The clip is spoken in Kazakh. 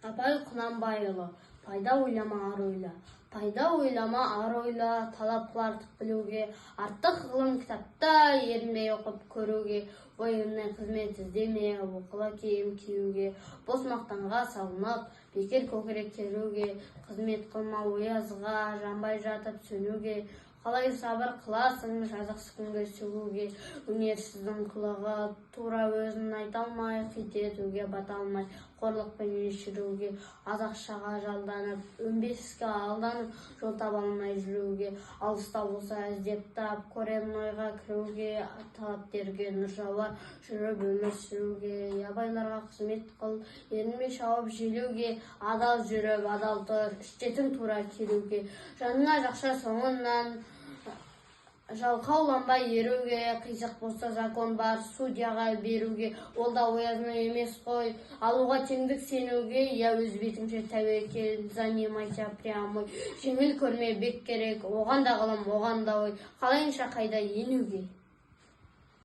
Абай Құнанбайұлы. «Пайда ойлама, ар ойла». Пайда ойлама, ар ойла, талап қыл артық білуге, артық ғылым кітапта, ерінбей оқып көруге. Военный қызмет іздеме, оқылы киім киюге, бос мақтанға салынып, бекер көкірек керуге. Қызмет қылма оязға, жанбай жатып сөнуге. Қалай сабыр қыласың жазықсыз күнге сөгуге? Өнерсіздің қылығы тура өзін айта алмай, қит етуге бата алмай, қорлықпенен шіруге. Аз ақшаға жалданып, өнбес іске алданып, жол таба алмай жүруге. Алыста болса, іздеп тап, кореннойға кіруге, талаптерге нұр жауар, жүріп өмір сүруге. Я байларға қызмет қыл, ерінбей шауып желуге, адал жүріп, адал тұр, іштетің тура келуге. Жаныңа жақша соңынан жалқауланбай еруге. Қисық болса, закон бар судьяға беруге, ол да оязной емес қой, алуға теңдік сенуге. Я өз бетіңше тәуекел, занимайся прямой, жеңіл көрме, бек керек оған да ғылым, оған да ой, қалайынша қайда енуге.